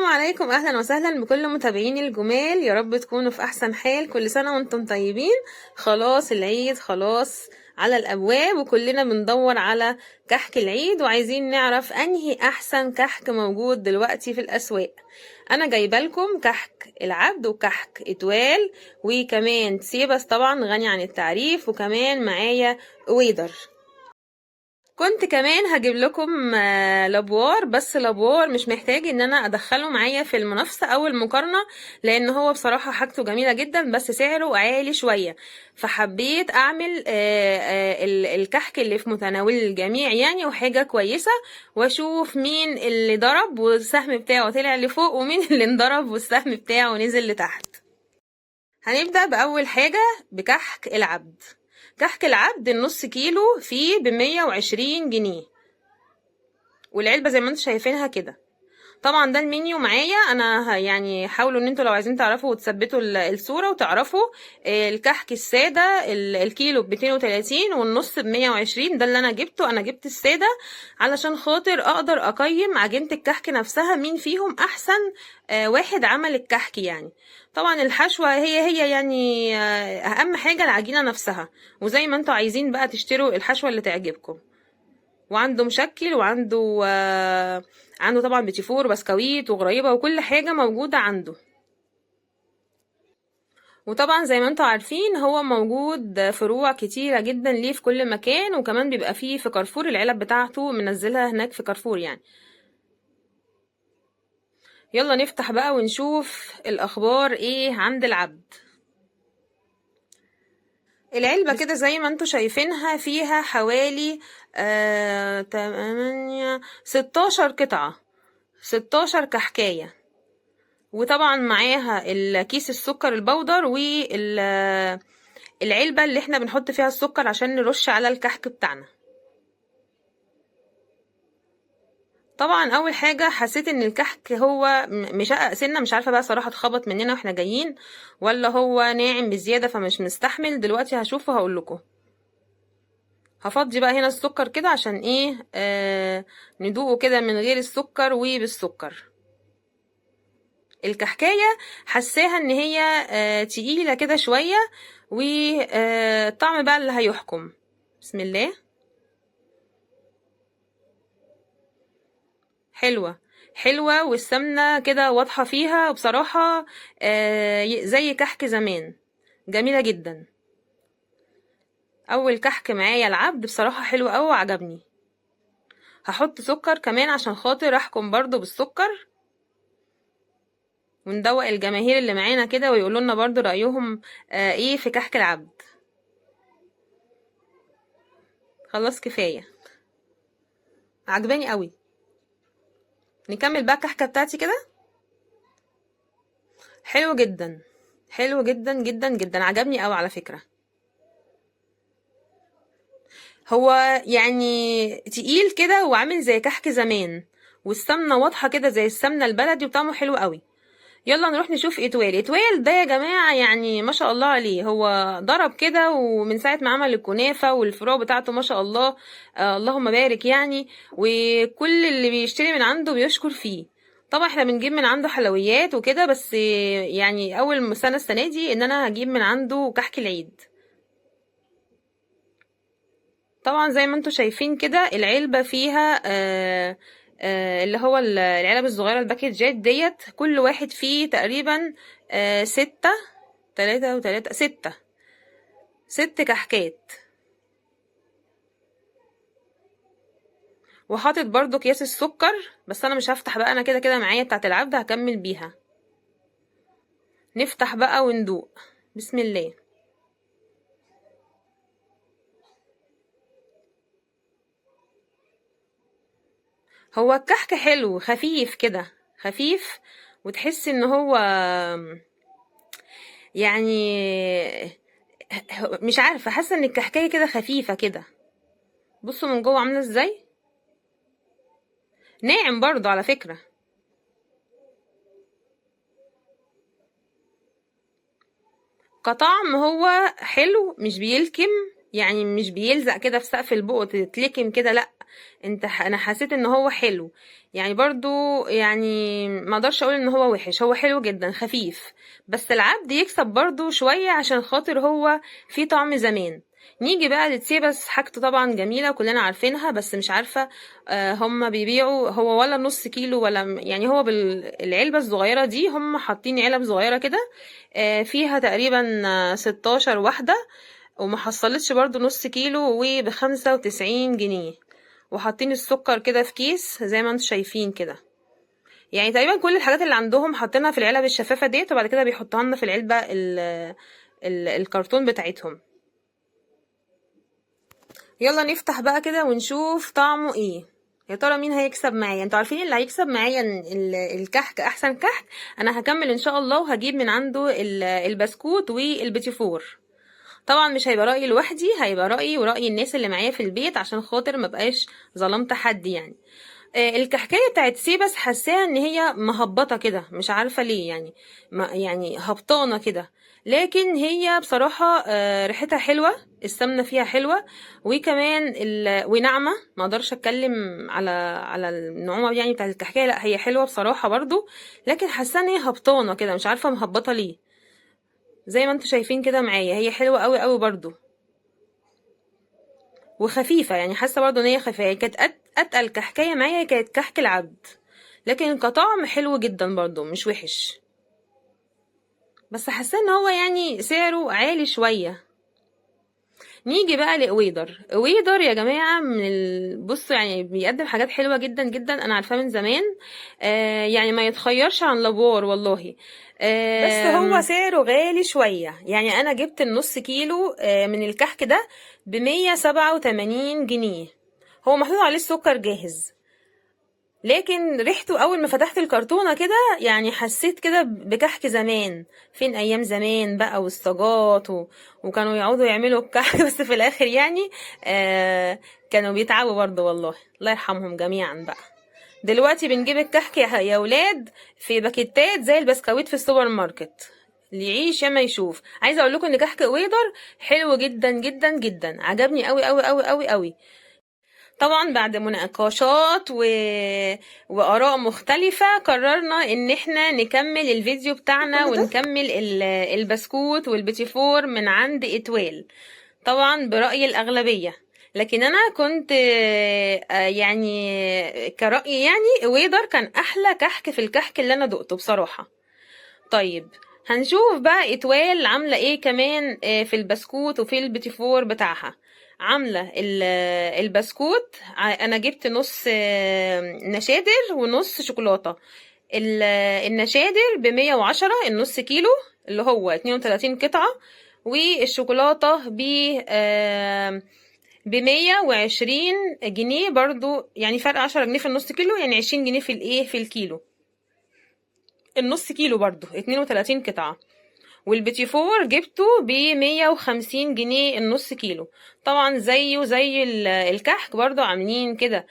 السلام عليكم، اهلا وسهلا بكل متابعين الجمال. يا رب تكونوا في احسن حال. كل سنة وانتم طيبين. خلاص العيد خلاص على الابواب، وكلنا بندور على كحك العيد وعايزين نعرف انهي احسن كحك موجود دلوقتي في الاسواق. انا جايبه لكم كحك العبد وكحك اتوال وكمان سيبس، طبعا غني عن التعريف، وكمان معايا ويدر. كنت كمان هجيب لكم لابوار، بس لابوار مش محتاج ان انا ادخله معايا في المنافسة او المقارنة، لان هو بصراحة حاجته جميلة جدا بس سعره عالي شوية. فحبيت اعمل الكحك اللي في متناول الجميع يعني، وحاجة كويسة، واشوف مين اللي ضرب والسهم بتاعه طلع لفوق ومين اللي انضرب والسهم بتاعه نزل لتحت. هنبدأ بأول حاجة بكحك العبد. كحك العبد النص كيلو فيه ب120 جنيه، والعلبة زي ما انتم شايفينها كده. طبعا ده المنيو معايا انا، يعني حاولوا ان انتوا لو عايزين تعرفوا وتثبتوا الصورة وتعرفوا. الكحك السادة الكيلو ب230 والنص ب120، ده اللي انا جبته. انا جبت السادة علشان خاطر اقدر اقيم عجينة الكحك نفسها مين فيهم احسن، واحد عمل الكحك يعني. طبعا الحشوة هي هي يعني، اهم حاجة العجينة نفسها، وزي ما انتوا عايزين بقى تشتروا الحشوة اللي تعجبكم. وعنده مشكل، وعنده عنده طبعا بيتيفور وبسكويت وغريبة وكل حاجة موجودة عنده. وطبعا زي ما انتوا عارفين هو موجود فروع كتيرة جدا ليه في كل مكان، وكمان بيبقى فيه في كارفور، العلب بتاعته منزلها هناك في كارفور يعني. يلا نفتح بقى ونشوف الأخبار ايه عند العبد. العلبة كده زي ما انتوا شايفينها فيها حوالي 8 16 قطعة، 16 كحكاية، وطبعا معاها الكيس السكر البودر والعلبة اللي احنا بنحط فيها السكر عشان نرش على الكحك بتاعنا. طبعا اول حاجة حسيت ان الكحك هو مشقق سنة، مش عارفة بقى صراحة اتخبط مننا واحنا جايين ولا هو ناعم بزيادة فمش مستحمل. دلوقتي هشوفه وهقول لكم. هفضي بقى هنا السكر كده عشان ايه، ندوقه كده من غير السكر وبالسكر. الكحكاية حساها ان هي تقيلة كده شوية، والطعم بقى اللي هيحكم. بسم الله. حلوة حلوة، والسمنة كده واضحة فيها، وبصراحة زي كحك زمان، جميلة جدا. أول كحك معايا العبد بصراحة حلو أوي وعجبني. هحط سكر كمان عشان خاطر أحكم برضو بالسكر، وندوق الجماهير اللي معانا كده ويقولوا لنا برضو رأيهم، إيه في كحك العبد. خلاص كفاية، عجباني قوي. نكمل بقى الكحكة بتاعتي كده. حلو جدا، حلو جدا جدا جدا، عجبني قوي على فكرة. هو تقيل كده وعامل زي كحك زمان، والسمنة واضحة كده زي السمنة البلدي، وطعمه حلو قوي. يلا نروح نشوف اتوال. اتوال ده يا جماعة ما شاء الله عليه، هو ضرب كده، ومن ساعة ما عمل الكنافة والفروع بتاعته ما شاء الله، اللهم بارك يعني، وكل اللي بيشتري من عنده بيشكر فيه. طبعا احنا بنجيب من عنده حلويات وكده، بس اول سنة السنة دي ان انا هجيب من عنده كحك العيد. طبعا زي ما انتم شايفين كده العلبة فيها، اللي هو العلب الصغيرة الباكجات ديت، كل واحد فيه تقريبا، 6، 3 و3، 6، 6 كحكات. وحاطط برضو اكياس السكر، بس انا مش هفتح بقى، انا كده كده معايا بتاعت العبد هكمل بيها. نفتح بقى وندوق. بسم الله. هو الكحك حلو، خفيف كده، خفيف، وتحس ان هو مش عارفه، حاسه ان الكحكايه كده خفيفه كده. بصوا من جوه عامله ازاي، ناعم برضو على فكره. كطعم هو حلو، مش بيلكم يعني، مش بيلزق كده في سقف البق وتتلكم كده، لا انا حسيت ان هو حلو يعني، برضو يعني ما اقدرش اقول ان هو وحش، هو حلو جدا خفيف. بس العبد يكسب برضو شوية عشان خاطر هو في طعم زمان. نيجي بقى لتسيبس، حاجته طبعا جميلة وكلنا عارفينها، بس مش عارفة هم بيبيعوا هو ولا نص كيلو ولا يعني هو بالعلبة الصغيرة دي، هم حاطين علب صغيرة كده فيها تقريبا 16 واحدة، وما حصلتش برضو نص كيلو، وب95 جنيه. وحاطين السكر كده في كيس زي ما انتم شايفين كده. يعني تقريبا كل الحاجات اللي عندهم حاطينها في العلب الشفافة ديت، وبعد كده بيحطوها لنا في العلبة الكرتون بتاعتهم. يلا نفتح بقى كده ونشوف طعمه ايه، يا ترى مين هيكسب معايا. انتوا عارفين اللي هيكسب معايا الكحك احسن كحك. انا هكمل ان شاء الله وهجيب من عنده البسكوت والبيتيفور. طبعا مش هيبقى رأيي لوحدي، هيبقى رأيي ورأي الناس اللي معايا في البيت عشان خاطر ما بقاش ظلمت حد يعني. الكحكايه بتاعت سيبس حاساها ان هي مهبطه كده، مش عارفه ليه يعني، ما يعني هبطانه كده، لكن هي بصراحة ريحتها حلوة، السمنة فيها حلوة، وكمان وناعمه. ما اقدرش اتكلم على النعومه يعني بتاعت الكحكايه، لا هي حلوة بصراحة برضو، لكن حاسه ان هي هبطانه كده، مش عارفه مهبطه ليه. زي ما انتم شايفين كده معايا هي حلوة قوي قوي برضو، وخفيفة يعني، حاسه برضو ان هي خفيفة. هي كانت اتقل كحكايه معايا كانت كحك العبد، لكن كطعم حلو جدا برضو مش وحش، بس حاسه ان هو يعني سعره عالي شوية. نيجي بقى لقويدر. قويدر يا جماعة بصوا يعني بيقدم حاجات حلوة جدا جدا، انا عارفاه من زمان، يعني ما يتخيرش عن لابور والله، بس هو سعره غالي شوية. يعني انا جبت النص كيلو من الكحك ده ب187 جنيه، هو محطوط عليه السكر جاهز، لكن ريحته اول ما فتحت الكرتونه كده يعني حسيت كده بكحك زمان، فين ايام زمان بقى والصاجات وكانوا يقعدوا يعملوا الكحك بس في الاخر يعني كانوا بيتعبوا برضه والله، الله يرحمهم جميعا بقى. دلوقتي بنجيب الكحك يا ولاد في باكيتات زي البسكويت في السوبر ماركت، اللي يعيش يا ما يشوف. عايزه اقول لكم ان كحك قويدر حلو جدا جدا جدا، عجبني قوي قوي قوي قوي قوي. طبعا بعد مناقشات وآراء مختلفة قررنا ان احنا نكمل الفيديو بتاعنا كل ده؟ ونكمل البسكوت والبيتيفور من عند اتوال، طبعا برأي الأغلبية. لكن انا كنت يعني كرأيي قويدر كان احلى كحك في الكحك اللي انا دقته بصراحة. طيب هنشوف بقى اتوال عاملة ايه كمان في البسكوت وفي البيتيفور بتاعها. عاملة البسكوت، انا جبت نص نشادر ونص شوكولاتة. النشادر ب110 النص كيلو اللي هو 32 قطعة، والشوكولاتة ب120 جنيه برضو، يعني فرق 10 جنيه في النص كيلو، يعني 20 جنيه في الايه، في الكيلو، النص كيلو برضو 32 قطعة. والبيتيفور جبته ب150 جنيه النص كيلو، طبعا زيه زي الكحك برضو، عاملين كده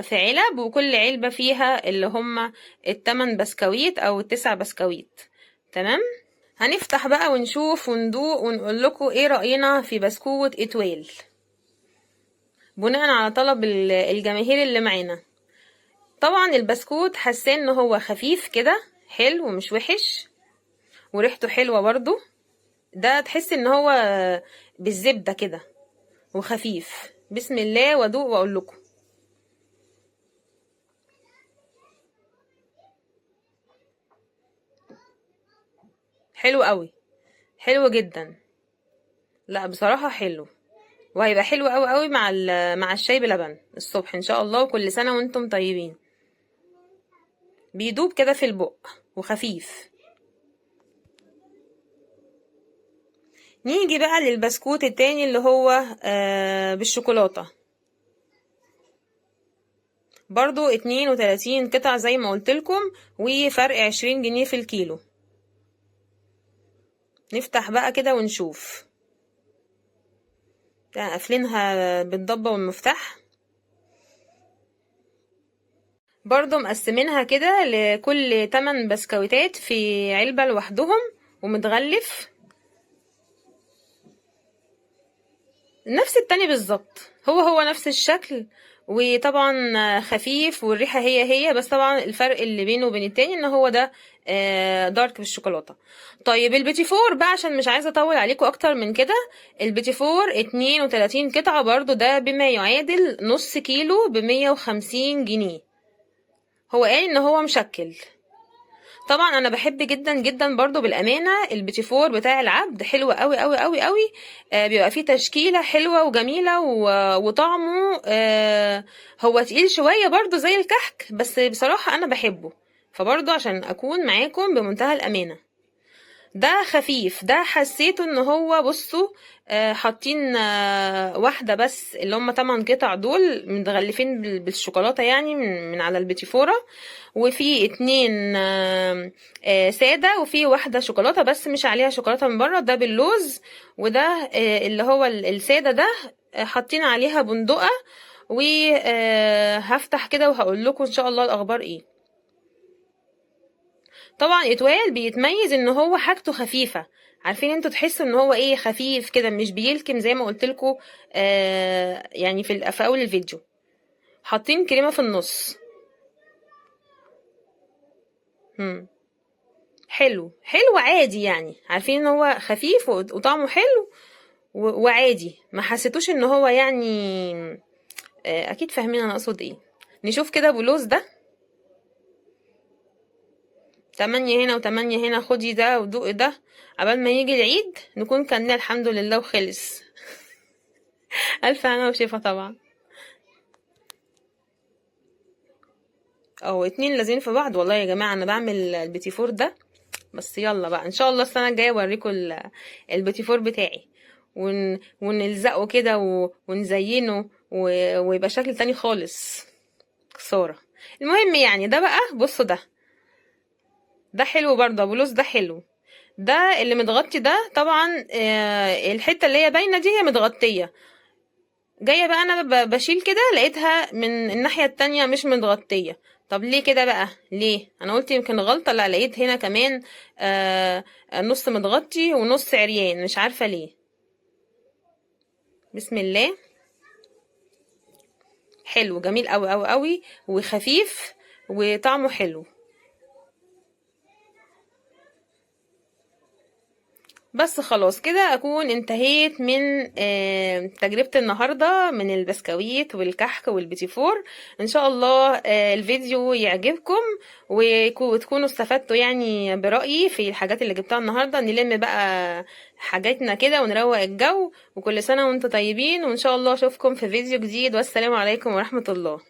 في علب، وكل علبة فيها اللي هم التمن بسكويت او التسع بسكويت. تمام، هنفتح بقى ونشوف وندوق ونقول لكم ايه رأينا في بسكوت اتوال بناء على طلب الجماهير اللي معانا. طبعا البسكوت حاساه ان هو خفيف كده، حلو ومش وحش، وريحته حلوة برضو، ده تحس ان هو بالزبدة كده وخفيف. بسم الله وادوق واقول لكم. حلو قوي، حلو جدا، لا بصراحة حلو، وهيبقى حلو قوي قوي مع الشاي بلبن الصبح ان شاء الله. وكل سنة وانتم طيبين. بيدوب كده في البق وخفيف. نيجي بقى للبسكوت التاني اللي هو بالشوكولاتة، برضو 32 قطعة زي ما قلت لكم، وفرق 20 جنيه في الكيلو. نفتح بقى كده ونشوف. ده قافلينها بالضبة والمفتاح، برضو مقسمينها كده لكل 8 بسكويتات في علبة لوحدهم ومتغلف. نفس التاني بالظبط، هو هو نفس الشكل، وطبعا خفيف والريحة هي هي، بس طبعا الفرق اللي بينه وبين التاني ان هو ده dark بالشوكولاتة. طيب البيتيفور بقى، عشان مش عايزة اطول عليكم اكتر من كده، البيتيفور 32 قطعة برضو، ده بما يعادل نص كيلو ب150 جنيه. هو قال ان هو مشكل. طبعا انا بحب جدا جدا برضو بالامانة البيتيفور بتاع العبد، حلو قوي قوي قوي قوي، بيبقى فيه تشكيله حلوة وجميلة وطعمه هو تقيل شوية برضو زي الكحك، بس بصراحة انا بحبه، فبرضو عشان اكون معاكم بمنتهى الامانة. ده خفيف، ده حسيته ان هو بصوا، حاطين واحدة بس اللي هم 8 قطع دول متغلفين بالشوكولاته يعني من على البيتيفوره، وفي 2 ساده، وفي واحدة شوكولاتة بس مش عليها شوكولاتة من بره، ده باللوز، وده اللي هو السادة ده، حاطين عليها بندقه. وهفتح كده وهقول لكم ان شاء الله الاخبار ايه. طبعا اتوال بيتميز ان هو حاجته خفيفة، عارفين انتوا تحسوا ان هو ايه، خفيف كده، مش بيلكم زي ما قلت لكم، يعني في اول الفيديو. حاطين كريمة في النص. حلو حلو عادي يعني، عارفين ان هو خفيف وطعمه حلو وعادي، ما حسيتوش ان هو يعني، اكيد فاهمين انا اقصد ايه. نشوف كده بولوز ده، 8 هنا و8 هنا، خدي ده ودوقي ده عبال ما يجي العيد نكون كلنا الحمد لله وخلص. الف هنا وشفا. طبعا او 2 لازين في بعض. والله يا جماعة انا بعمل البيتيفور ده، بس يلا بقى ان شاء الله السنة الجاية اوريكم البيتيفور بتاعي، ونلزقه كده ونزينه ويبقى شكل تاني خالص. خسارة. المهم يعني ده بقى، بصوا ده حلو برضه، ابو لوز ده حلو. ده اللي متغطي ده طبعا، الحتة اللي هي باينة دي هي متغطيه، جاية بقى انا بشيل كده لقيتها من الناحية التانية مش متغطيه. طب ليه كده بقى؟ ليه؟ انا قلت يمكن غلطه، لا لقيت هنا كمان نص متغطي ونص عريان، مش عارفه ليه. بسم الله. حلو جميل قوي قوي قوي، وخفيف وطعمه حلو. بس خلاص كده اكون انتهيت من تجربة النهاردة من البسكويت والكحك والبيتيفور. ان شاء الله الفيديو يعجبكم وتكونوا استفدتوا يعني برأيي في الحاجات اللي جبتها النهاردة. نلم بقى حاجاتنا كده ونروق الجو، وكل سنة وانتم طيبين، وان شاء الله اشوفكم في فيديو جديد. والسلام عليكم ورحمة الله.